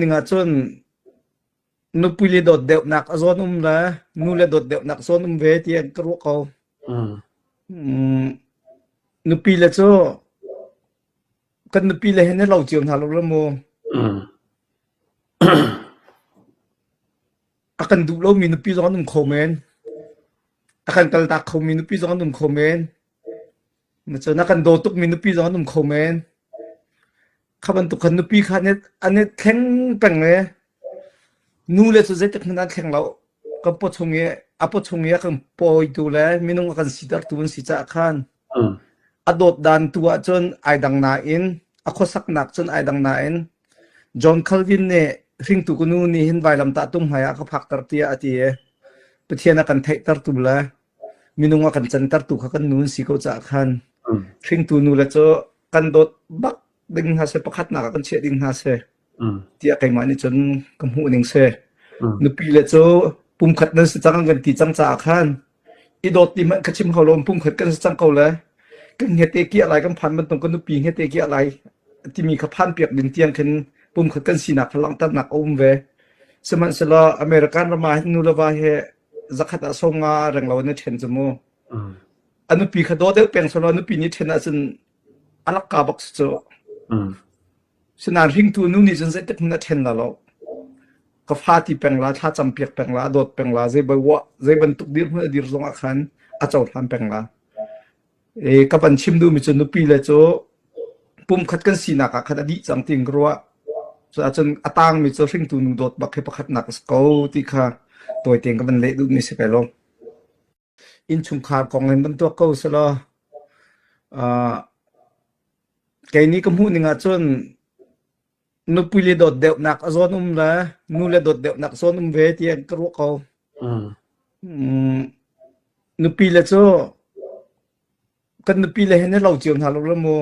Ning ahcun nupi le dawt deuhnak a zawn um le nu le dawt deuhnak zawn um ve tiah ka ruah ko. Mm, nupi le cu kan nupi le he na lo cio hna lo la mu. A kan duh lomi nupi zong an um kho men. A kan kaltak khomi nupi zong an um kho men. Cun a kan daw tukmi nupi zong an um kho men. Kha bantuk khan nupi kha an i, an i thleng peng i nu le cu zeitik hmanh an thleng lo. Kan paw chung i a paw chung i a kan pawitu le minung a kan sitertu an si caah khan a dawt dan tu ahcun ai dang nain a khuasaknak cun ai dang nain John Calvin nih hringtu ka nu nih hin vailamtah tung hmai ah ka phakter tiah a ti i Pathian a kan theihtertu le minung a kan cantertu kha kan nu an si ko caah khan hringtu nu le cu kan dawt bak ding hna seh pakhatnak ah kan chiah ding hna seh tiah keimah nih cun ka hmuh ning si. Nupi le cu pumkhat nan si cang an kan ti cang caah khan i dawt ti hmanh ka chim kho lo pumkhat kan si cang ko le kan hngete kiah lai kan phan bantuk kan nupi hngete kiah lai timi kha phan piak ding tiang khin pumkhat kan sinak kha langhternak a um ve. Sihmanhsehlaw American ram ah hin nu le va he zakhat ah 50 reng lo an i ṭhen cu mu. A nupi kha daw deuh peng selaw a nupi nih ṭhen ahcun a lakka bak si cu. Sinain hringtu nu nih cun zeitik hmanh a ṭhen la lo. Ka fa ti peng la, thla cam piak peng la, a dawt peng la, zei zei bantuk dirhmun a dir zong ah khan a cohlan peng la. E, ka van chim duhmi cu nupi le cu pumkhat kan sinak ah khan a dih cang tiin ka ruah. Cuahcun a tangmi cu hringtu nu dawt bak hi pakhatnak a si ko ti kha tawi tein ka van leh duhmi si kai lo. Innchungkhar kong in van tuak ko selaw uh, kei nih ka hmuh ning ahcun nupi le dawt deuhnak a zawn um le nu le dawt deuhnak zawn um ve tiah ka ruah ko. Mm, nupi le cu kan nupi le he na lo cio hna lo la mu.